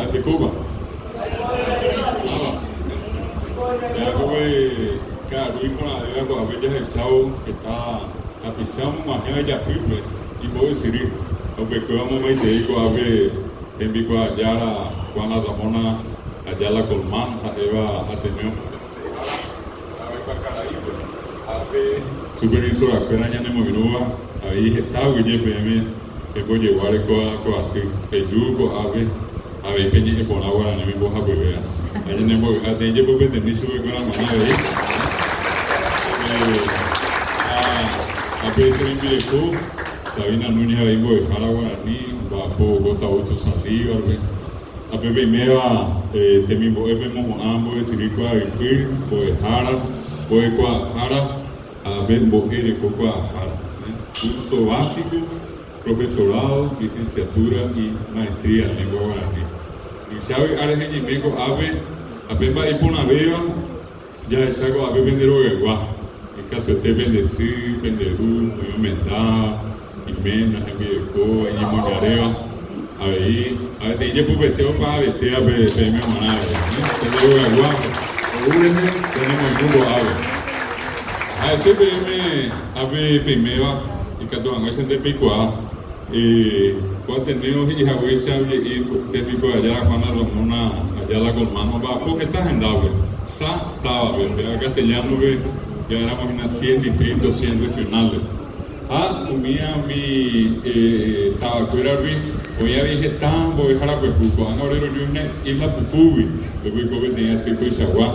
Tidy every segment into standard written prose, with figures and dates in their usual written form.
Mba'etekópa? Máva? Péva pe ka'aru iporãvéva ko'ápe jahechávo heta tapicha omog̃uahẽva ijapýpe imbo'esyry. Ha upekuéva omomaitei ko'ápe hembikuaajára Juana Ramona Ayala Colmán ha'éva Ateneo motenondehára táva Ypakaraípe ha pe supervisorakuéra ñanemoirũva avei heta aguyje peẽme Pembojeguáre kóa ko aty, peju ko'ápe avei peñe'ẽ porã guaraníme mbohapyvéva. Ha ñanembovy'a teĩ jepopetemi chupekuéra g̃uarã avei. Ha pe che rembireko, Sabina Núñez avei mbo'ehára guarani, omba'apo Gota Augusto Saldívar-pe. Ha pe peiméva temimbo'e pemohu'ã mbo'esyry kuaaypy, mbo'ehára, mbo'ekuaahára, Ha pe mbo'e reko kuaahára, curso básico, profesorado, licenciatura y maestría en lengua guarani. Tuicha vy'a rehe ñaime ko'ápe ha pe mba'e iporãvéva jahecha ko'ápe pende rogaygua, ikatuete pende sy, pende ru, oĩ omendáva, Iména, hembireko, iñemoñaréva avei, ha peteĩ jepypete opavetéva pe peẽme g̃uarã avei, pende rogaygua ou rehe penemoirũ ko'ápe. Ha'ese peẽme ápe peiméva ikatu hag̃uáichante peikuaa ko Ateneo he'i haguéicha oje'i tembikuaajára Juana Ramona Ayala Colmán omba'apo heta hendápe, sa távape, péva castellano-pe ja'éramo hína cien distritos, cien regionales. Ha umía umi tavakuéragui oĩ avei heta mbo'ehára pyahu. Ko'ág̃a ore roju hína Isla Pukúgui, upépe oiko peteĩ aty koichagua,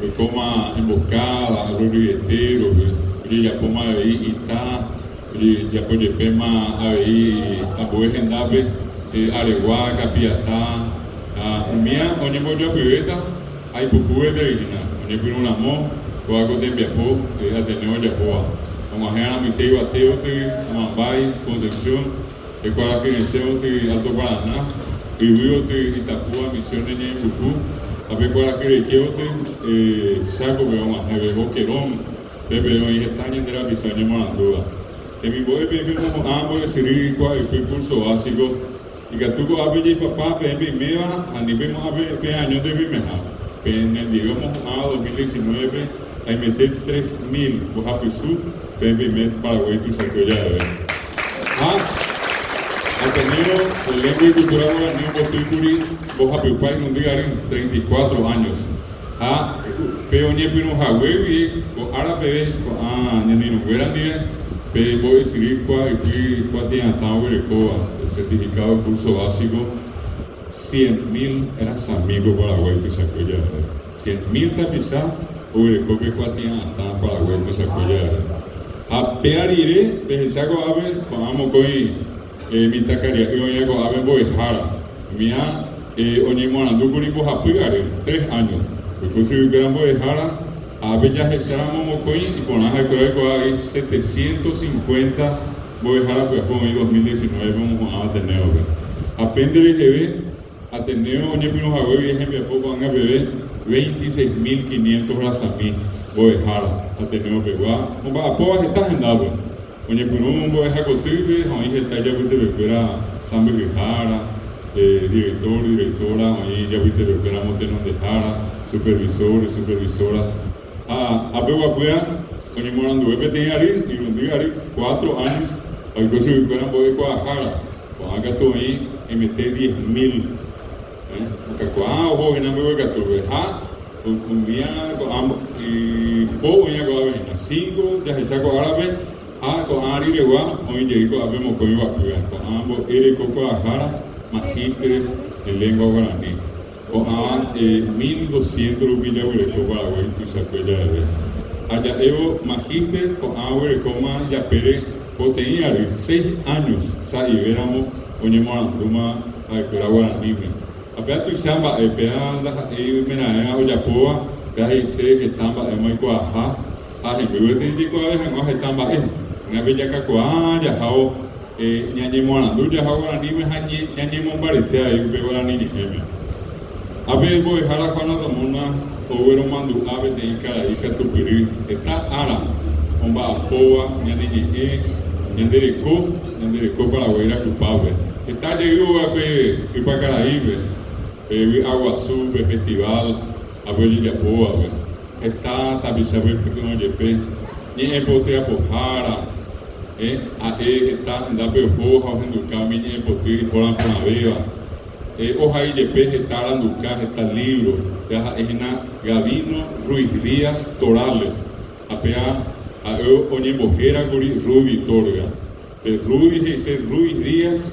oikóma Emboscada, Arroyo y Estero-pe, ojejapóma avei ita, ojejapo jepéma avei ambue hendápe, Aregua, Kapiata, ha umía oñembojoapyvéta. Ha ipuku gueteri hína, oñepyrũ ramo kóva ko tembiapo Ateneo ojapóva. Og̃uahẽ aramoite yvatéoty Amambái, Concepción, kuarahyresẽoty Alto Paraná, yvýoty Itapúa, Misiones Ñe'ẽmbuku, ha pe kuarahyreikeoty Chákope og̃uahẽve Boquerón, pépe oĩ heta ñande rapicha oñemoarandúva. Temimbo'e peẽ pemohu'ã mbo'esyry kuaa'ypy curso básico Ikatu ko'ápe jaipapa peẽ peiméva ha ani peimo'ã peẽ añónte peimeha. Penendive omohu'ãva 2019-pe haimete 3000 mbohapysu peẽ peime Paraguái tuichakue javeve. Ha Ateneo de Lengua y Cultura Guarani ombotýkuri mbohapypa irundy ary, 34 años. Ha pe oñepyrũhague guie ko ára peve ko'ã ñane irũnguéra ndive, pe mbo'esyry kuaaypy kuatia'atã oguerekóva, certificado curso básico, cien mil rasami ko Paraguái tuichakue javeve. Cien mil tapicha oguereko pe kuatia'atã Paraguái tuichakue javeve. Ha péa rire pehecha ko'ápe ko'ã mokõi Mitãkaria'y oĩva ko'ápe mbo'ehára, umíva oñemoarandúkuri mbohapy ary, tres años. Oiko chuguikuéra mbo'ehára, ha ápe jahecháramo mokõi iporã ha'ekuéra oikuaa avei setecientos cincuenta mbo'ehára pyahu oĩ 2019-pe omohu'ãva Ateneo-pe. Ha pende reheve, Ateneo oñepyrũhague guive hembiapo ko'ág̃a peve veintiséis mil quinientos rasami mbo'ehára Ateneo-pegua omba'apóva heta hendápe. Oñepyrũ mbo'ehakotýpe ha oĩ heta ijapytepekuéra sãmbyhyhára, director, directora, oĩ ijapytepekuéra motenondehára, supervisores, supervisora. Ha ápe guapýa oñemoaranduve peteĩ ary, irundy ary, cuatro años, ha oiko chuguikuéra mbo'ekuaahára. Ko'ã katu oĩ haimete diez mil. Okakuaa oho hína mbeguekatúpe ha umía ko'ã po oĩva ko'ápe hína. Cinco jahecha ko árape ha ko'ã riregua oĩ jey ko'ápe mokõi guapýva. Ko'ã mbo'e reko kuaahára, magísteres en lengua guarani. Ko'ã mil doscientos rupi jaguereko Paraguái tuichakue javeve. Ha ja'évo magíster ko'ã oguerekóma ijapére poteĩ ary, seis años, sa'ivéramo oñemoarandúma ha'ekuéra guaraníme. Ha péa tuicha mba'e, péa ndaha'éi oimeraẽva ojapóva, péa he'ise heta mba'éma oikuaaha ha hemby gueteri jaikuaave hag̃ua heta mba'e. Ág̃a pe jakakuaa jahávo Ñañemoarandu jaha guaraníme ha ñañemombarete avei upe guarani ñe'ẽme. Ha pe mbo'ehára Juana Ramona ogueromandu'a peteĩ karai katupyry heta ára omba'apóva ñane ñe'ẽ, ñande reko, ñande reko Paraguái rakupápe. Heta jey ova'ekue Ypakaraípe. Pe vy'aguasu, pe festival ápe ojejapóvape, heta tapichápe oipytyvõ jepe, ñe'ẽpoty apohára, ha'e heta hendápe oho ha ohenduka umi ñe'ẽpoty iporã porãvéva. Ohai jepe heta aranduka, heta lívro, péa ha'e hína Gabino Ruiz Díaz Torales, ha péa ha'e oñembohérakuri Rudy Torga. Pe Rudy he'ise Ruiz Díaz,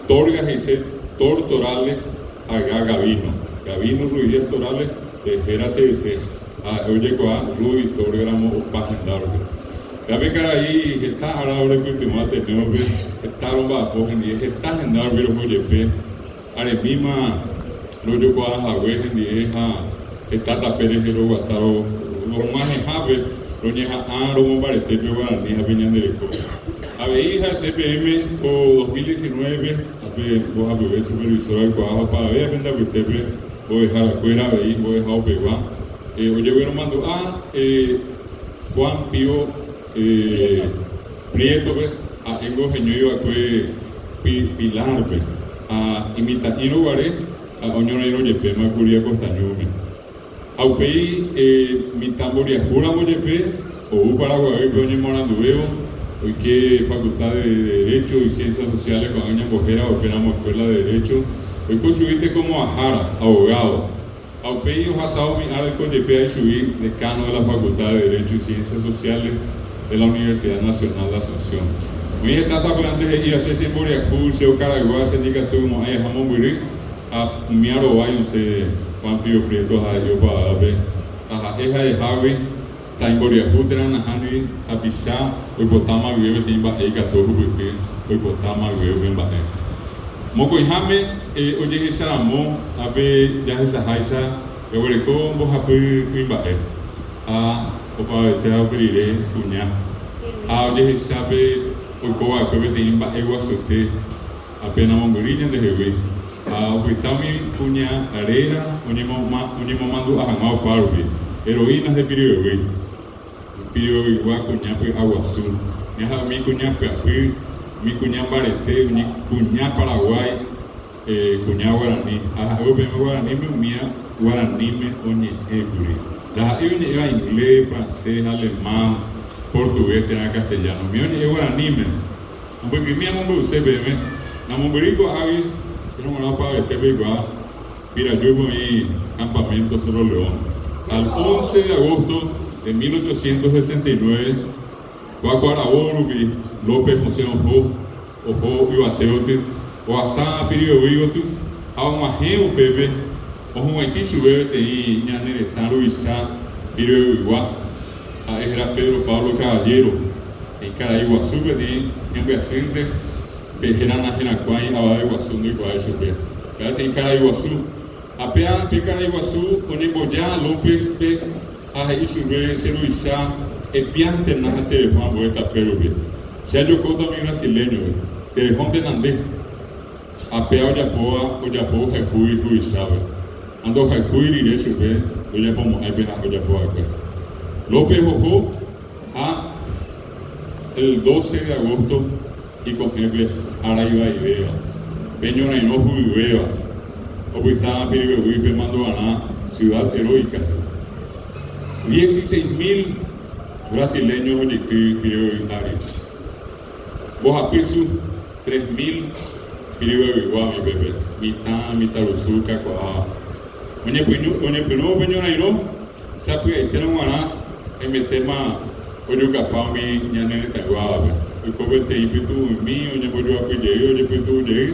Torga he'ise Tor Torales ha Ga Gabino. Gabino Ruiz Díaz Torales pe héra teete, ha ha'e ojekuaa Rudy Torga ramo opa henda rupi. Péa pe karai heta ára orepytyvõ Ateneo-pe, heta romba'apo hendie, heta henda rupi roho jepe, aremíma rojokuaa hague hendie ha heta tape rehe roguata rog̃uahẽhápe roñeha'ã romombarete pe guarani ha pe ñande reko. Avei ha'ese peẽme ko 2019-pe ha pe mbohapyve supervisor oikuaa ha opavave apende apytépe mbo'eharakuéra avei mbo'ehaopegua ojegueromandu'a Juan Pío Prieto-pe, ha'éngo heñói va'ekue Pilar-pe, ha imitã'írõ guare ha oñorairõ jepéma kuri Acostañúme. Ha upéi mitã mboriahu ramo jepe ou Paraguaýpe oñemoaranduvévo, oike Facultad de Derecho y Ciencias Sociales ko'ág̃a ñambohéra upéramo Escuela de Derecho, oiko chugui tekomo'ãhára, abogado. Ha upéi ohasa umi ára oiko jepe aichugui decano de la Facultad de Derecho y Ciencias Sociales de la Universidad Nacional de Asunción. Oĩ heta sapy'ánte he'íva che chemboriahu, che okaraygua, che ndikatu mo'ãi aha mombyry, ha umi arovái osẽ Juan Pío Prieto ha he'i opavavépe, taha'e ha'ehágui, taimboriahu térã nahániri, tapicha oipotáma guive peteĩ mba'e ikatu ohupyty oipotáma guive upe mba'e. Mokõiháme ojehecharamo ápe jahechaháicha jaguereko mbohapy kuimba'e ha opavavetéva upe rire kuña ha ojehecha pe oikova'ekue peteĩ mba'e guasuete Apéna mombyry ñandehegui ha opyta umi kuña réra oñemomandu'a hag̃ua opárupi, heroínas de Piribebuy, Piribebuygua kuña py'aguasu, ñaha umi kuña pyapy, umi kuña mbarete, umi kuña Paraguái, kuña guarani, ha ha'évo peẽme guaraníme umía guaraníme oñe'ẽkuri. Ndaha'éi oñe'ẽva inglés, francés, alemán, portugués térã castellano, umía oñe'ẽ guaraníme. Mbykymi amombe'use peẽme, namombyrýi ko'águi, che rog̃uarã opavavete peikuaa, Pirajúpe oĩ campamento Cerro León. Al once de agosto de 1869, kua ko aravo rupi, López osẽ oho, oho yvate gotyo, ohasa Piribebuy gotyo, ha og̃uahẽ upépe ohug̃uaitĩ chupe peteĩ ñane retã ruvicha Piribebuygua, Ha'e héra Pedro Pablo Caballero, peteĩ karai guasu peteĩ ñembyasýnte pe héra naherakuãi avave guasu ndoikuaái chupe. Péva peteĩ karai guasu. Ha péa pe karai guasu oñemboja López-pe ha he'i chupe, Che ruvicha, epiántena ha tereho ambue tape rupi. Che ajokóta umi brasileño-pe. Terehóntena nde. Ha péa ojapóva ojapo ohayhúgui huvichápe. Ha ndohayhúi rire chupe ndojapomo'ãi pe ha'e ojapo va'ekue. López oho ha el doce de agosto iko'ẽpe ára ivaivéva, pe ñorairõ huguyvéva, opyta Piribebuy-pe mandu'arã Ciudad Heroica he'i. Dieciséis mil brasileños ojeity Piribebuy ári. Mbohapysu, 3000, Piribebuygua oĩ pépe, mitã, mitãrusu, kakuaa. Oñepyrũ upe ñorairõ, sapy'aitérõ g̃uarã haimetéma ojukapa umi ñane retãyguávape. Oiko peteĩ pytu'u'ymi, oñembojoapy jey, ojepytu'u jey,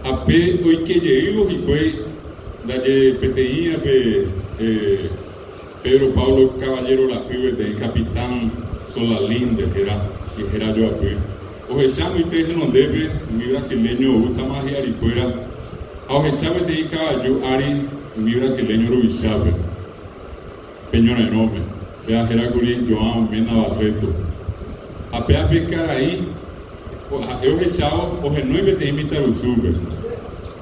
ha pe oike jeývo hikuái ndaje peteĩvape Pedro Pablo Caballero ra'y peteĩ capitán Solalinde héra héra joapy. Ohecha mbyte henondépe umi brasileño oútama hi'arikuéra ha ohecha peteĩ kavaju ári umi brasileño ruvichápe pe ñorairõme. Péa héra kuri João Mena Barreto. Ha péa pe karai ha'e ohechávo ohenói peteĩ mitãrusúpe.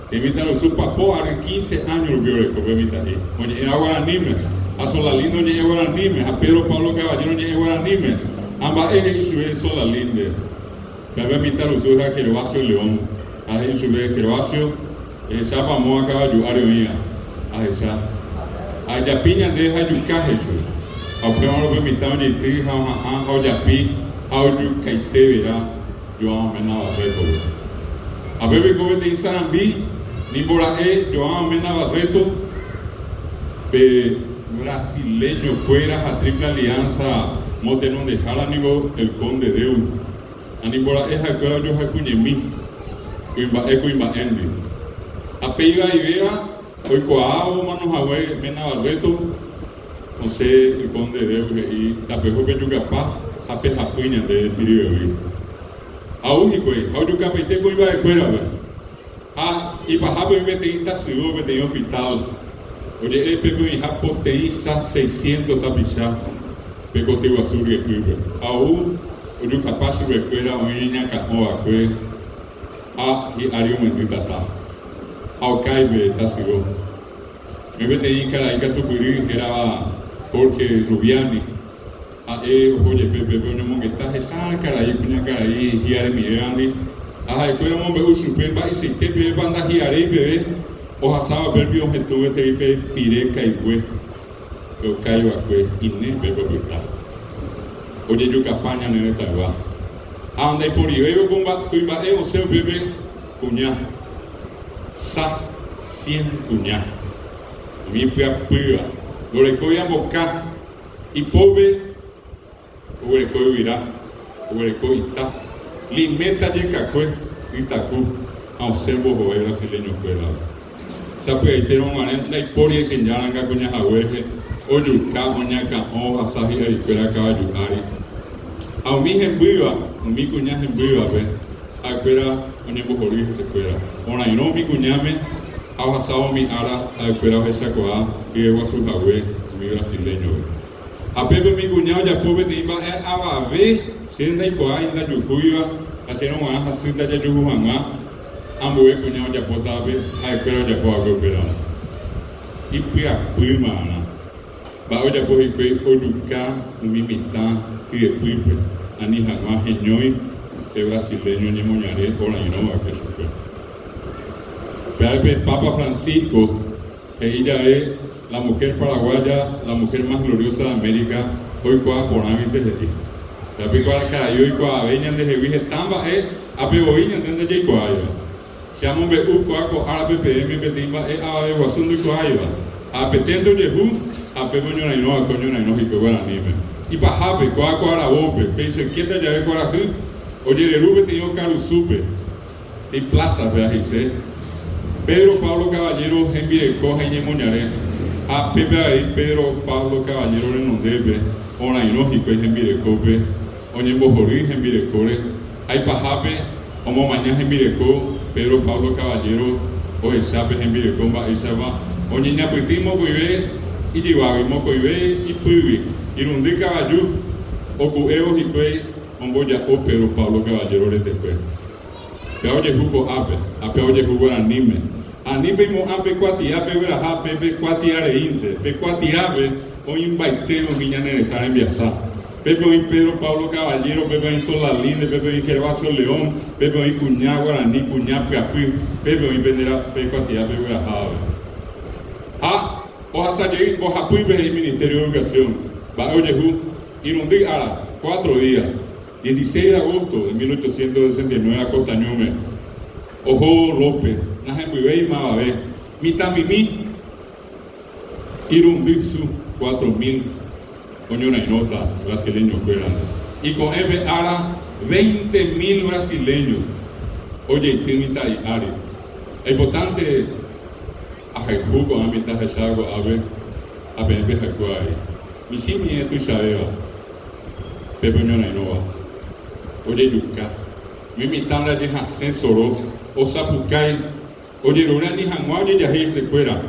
Pe mitãrusu papo ary quince áño rupi oreko pe mitã'i, oñe'ẽva guaraníme, ha Solalinde oñe'ẽ guaraníme, ha Pedro Pablo Caballero oñe'ẽ guaraníme, ha mba'e he'i chupe Solalinde? Péva pe mitãrusu héra Gervasio León, ha he'i chupe, Gervasio, Ehechápa amóva kavaju ári oĩva? Ahecha. Ajapi ñande ha ejuka, he'i chupe. Ha upémarõ pe mitã ojeity ha oha'ã ha ojapi ha ojukaite vera João Mena Barreto-pe. Ha pépe oiko peteĩ sarambi nimbora'e João Mena Barreto, pe brasileño-kuéra ha Triple Alianza motenondehára ningo El Conde Deu. Ha nimbora'e ha'ekuéra ojohayhuñemi, kuimba'e kuimba'éndi. Ha pe ivaivéva oikuaávo omano hague Mena Barreto, osẽ El Conde Deu he'i, Tapeho pejukapa ha pehapy ñande Piribebuy. Ha ou hikuái, ha ojukapaite kuimba'ekuérape. Ha ipahápe oĩ peteĩ tasyo peteĩ hospital, oje'e pépe oĩha poteĩ sa seiscientos tapicha pe koty guasu ryepýpe. Ha ou ojukapa chupekuéra oĩ iñakã'o va'ekue ha hi'ári omyendy tata. Ha okái pe tasyo. Oĩ peteĩ karai katupyry hérava Jorge Rubiani. Ha'e oho jepe upépe oñomongeta heta karai kuñakarai hi'aremivévandi, ha ha'ekuéra omombe'u chupe mba'eichaite pevépa ndahi'aréi peve ohasáva upérupi ohetũ gueteri pe pire kaigue pe okái va'ekue Inés pépe opyta. Ojejukapa ñane retãygua. Ha ndaiporivéivo kuimba'e osẽ upépe kuña, sa, cien kuña. Umi ipyapýva, ndorekói amboka. Ipópe oguereko yvyra, oguereko ita, liméta jekakue, ytaku ha osẽ mbohovái brasileño-kuérava. Sapy'aitérõ g̃uarẽ ndaipóri aichejáranga kuña hague rehe ojuka, oñakã'o, ohasa hi'arikuéra kavaju ári. Ha umi hembýva, umi kuña hembývape, ha'ekuéra oñembohory hesekuéra. Orairõ umi kuñáme ha ohasávo umi ára ha'ekuéra ohechakuaa hyeguasu hague umi brasileño-pe. Ha pépe umi kuña ojapo peteĩ mba'e avave che ndaikuaái ndajuhúiva ha chérõ g̃uarã hasýta jajuhu hag̃ua ambue kuña ojapótavape ha'ekuéra ojapo va'ekue upéramo. Ipyapýma arã. Mba'e ojapo hikuái ojuka umi mitã hyepýpe ani hag̃ua heñói pe brasileño ñemoñare orairõ va'ekue chupe. Upévare pe Papa Francisco he'i jave la mujer paraguaya la mujer más gloriosa de América oikuaa porãguinte he'i. Upéva pe karai oikuaave ñandehegui heta mba'e ape voi ñande ndajaikuaáiva. Che amombe'u kóa ko árape peẽme peteĩ mba'e avave guasu ndoikuaáiva, ha apeténte ojehu, ha pépe oñorairõ va'ekue oñorairõ hikuái guaraníme. Ipahápe, kóa ko aravópe, peichaikéta jave kuarahy, ojereru peteĩ okarusúpe, peteĩ plázape aheise, Pedro Pablo Caballero hembireko ha iñemoñare, ha pépe avei Pedro Pablo Caballero renondépe orairõ hikuái hembirekópe, oñembohory hembirekóre, ha ipahápe, Omomaña hembireko, Pedro Pablo Caballero ohecha pe hembireko mba'éichapa oñeñapytĩ mokõive ijyvágui, mokõive ipýgui, irundy kavaju oku'évo hikuái omboja'o Pedro Pablo Caballero retekue. Péva ojehu ko'ápe, ha péva ojehu guaraníme. Ani peimo'ã pe kuatia pegueraha pe pe kuatia reínte, pe kuatiápe oĩmbaite umi ñane retã rembiasa. Pépe oĩ Pedro Pablo Caballero, pépe oĩ Solalinde, pépe oĩ Gervasio León, pépe oĩ kuña guarani, kuña pyapy, pépe oĩ pende pe kuatia peguerahávape. Ha ohasa jey mbohapýpe he'i Ministerio de Educación, mba'e ojehu irundy ára, cuatro días, 16 de agosto de 1869 Acosta Ñúme, oho López, nahembyvéi mavave, mitãmimi, Irundy su 4000 oñorairõta brasileño-kuérante. Iko'ẽ pe ára veinte mil brasileños ojeity mitã'i ári. Aipotánte ahayhu ko'ã mitã ahecháva ko'ápe ha peẽ pehayhu avei. Michĩ miẽ tuichavéva pépe oñorairõva ojejuka. Umi mitã ndaje hasẽ soro osapukái. Ojerure ani hag̃ua ojejahéi hesekuéra,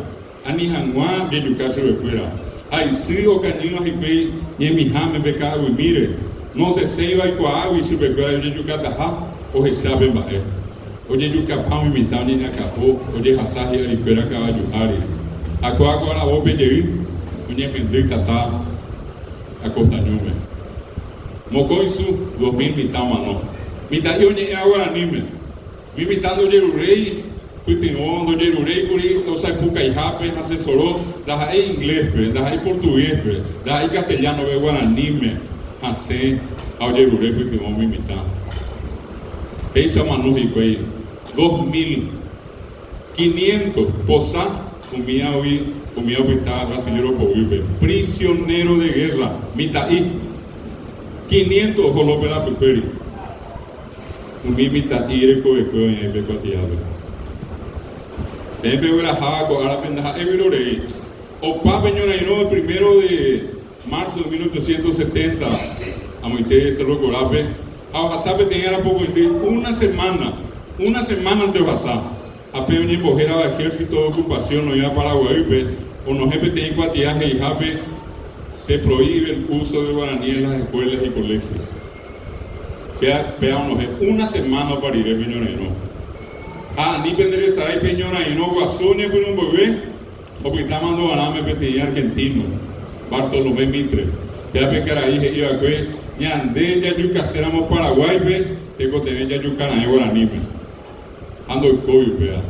ani hag̃ua jejuka chupekuéra. Ha isy okañýva hikuái ñemiháme pe ka'aguymíre, nosẽséiva oikuaágui chupekuéra ojejukataha, ohecha pe mba'e. Ojejukapa umi mitã oñeñakã'o, ojehasa hi'arikuéra kavaju ári. Ha kóa ko aravópe jey oñemyendy tata Acosta ñúme. Mokõi su, 2000 mitã omano. Mitã'i oñe'ẽva guaraníme. Umi mitã ndojeruréi. pytyvõ, ndojeruréikuri osapukaihápe hasẽsoro, ndaha'éi inglés-pe, ndaha'éi portugués-pe, ndaha'éi castellano-pe, guaraníme hasẽ ha ojerure pytyvõ umi mitã. Péicha omano hikuái 2500 posa umíagui umi opyta brasilero poguýpe, prisionero de guerra, mitã'i, quinientos oho López rapykuéri. Umi mitã'i rekovekue oĩ'ãi pe kuatiápe. Peẽ pegueraháva ko árape ndaha'éi vyrorei. Opa pe ñorairõ el primero de marzo de 1870 amoite Cerro Corápe ha ohasa peteĩ ára pokõindy una semana, una semánante ohasa, ha pe oñembohérava Ejército de Ocupación oĩva Paraguaýpe onohẽ peteĩ kuatia he'ihápe Se prohíbe el uso del guaraní en las escuelas y colegios. Péa, péa onohẽ una semana opa rire pe ñorairõ. Ha ani penderesarái pe ñorairõ guasu oñepyrũ mboyve, opyta mandu'arãme peteĩ argentino, Bartolomé Mitre. Péa pe karai he'i va'ekue, Ñande jajukaséramo Paraguáipe, tekotevẽ jajuka raẽ guaraníme. Ha ndoikói upéva.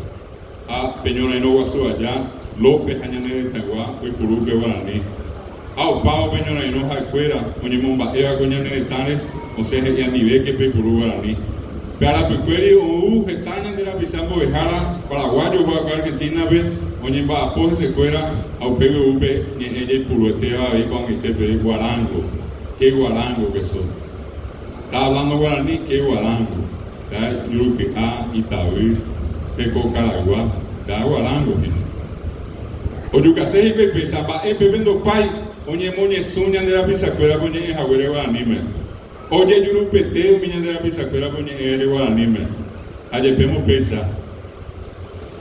Ha pe ñorairõ guasu aja, López ha ñane retãygua oipuru upe guarani. Ha opávo pe ñorairõ ha'ekuéra oñemomba'éva ko ñane retãre osẽ he'i anivéke peipuru guarani. Pe arapykuéri ou heta ñande rapicha mbo'ehára paraguayo oho'akue Argentina-pe oñemba'apo hesekuéra ha upégui ou pe ñe'ẽ jaipuruetéva avei ko'ag̃aite peve guarango, qué guarango que son. Está hablando guaraní, qué guarango. Nda juruky'a, itavy, heko karaygua, nda guarango hína. Ojukase hikuái péicha mba'e pépe ndopái oñemoñesũ ñande rapichakuérape oñe'ẽ haguére guaraníme. Ojejurupete umi ñande rapichakuérape oñe'ẽre guaraníme. Ha jepémo péicha,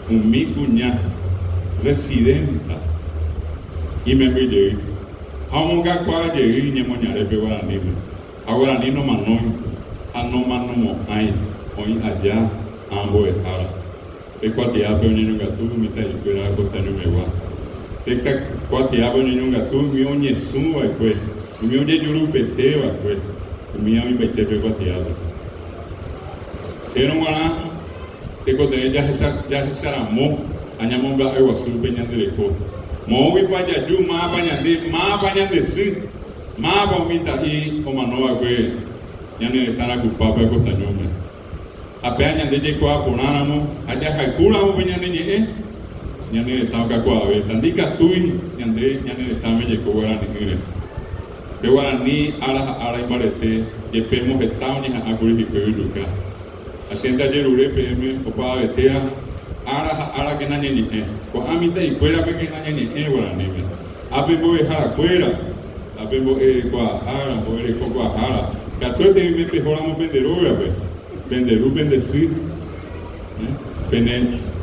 umi kuña residenta imemby jey ha omongakuaa jey iñemoñarépe guaraníme. Ha guarani nomanói ha nomanomo'ãi oĩ aja ã mbo'ehára. Pe kuatiápe oñeñongatu umi ta'ikuéra Costañumegua. Pe kuatiápe oñeñongatu umi oñesũ va'ekue, umi ojejurupete va'ekue, umíva oĩmbaite pe kuatiápe. Chéverõ g̃uarã tekotevẽ jahecharamo ha ñamomba'eguasu pe ñande reko. Moõguipa jaju mávapa ñande, mávapa ñande sy. Máva umi ta'i omano va'ekue ñane retã rakupápe Acostañóme? Ha péa ñande jaikuaa porãramo ha jahayhúramo pe ñane ñe'ẽ, ñane retã okakuaavéta. Ndikatúi ñande ñane retãme jaiko guarani'ỹre. Pe guarani ára ha ára imbarete, jepémo heta oñeha'ãkuri hikuái ojuka. Ha chénte ajerure peẽme opavavetéa ára ha árakena ñañe'ẽ. Ko'ã mitã'ikuérape kena ñañe'ẽ guaraníme. Ápe mbo'eharakuéra, ápe mbo'ekuaahára, mbo'erekokuaahára, katuete oime pehóramo pende rógape, pende ru, pende sy, pene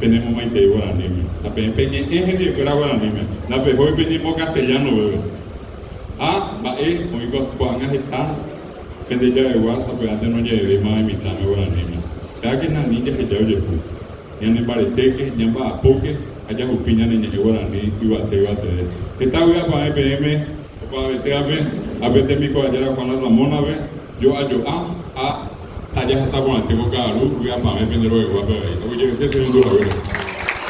penemomaitei guaraníme. Ha peẽ peñe'ẽ hendivekuéra guaraníme, ndapehói peñembocastellano peve. Ha mba'e oĩ ko'ág̃a heta pende javegua sapy'ánte noñe'ẽvéima imitãme guaraníme. Peákena ani jaheja ojehu. Ñanembaretéke, ñamba'apóke ha jahupi ñane ñe'ẽ guarani yvate yvateve. Heta vy'apavẽ peẽme opavavetévape ha pe tembikuaajára Juana Ramona-pe jo'a jo'a ha tajahasa porãite ko ka'aru vy'apavẽ pende rogaguápe avei. Aguyjevete che rendu haguére.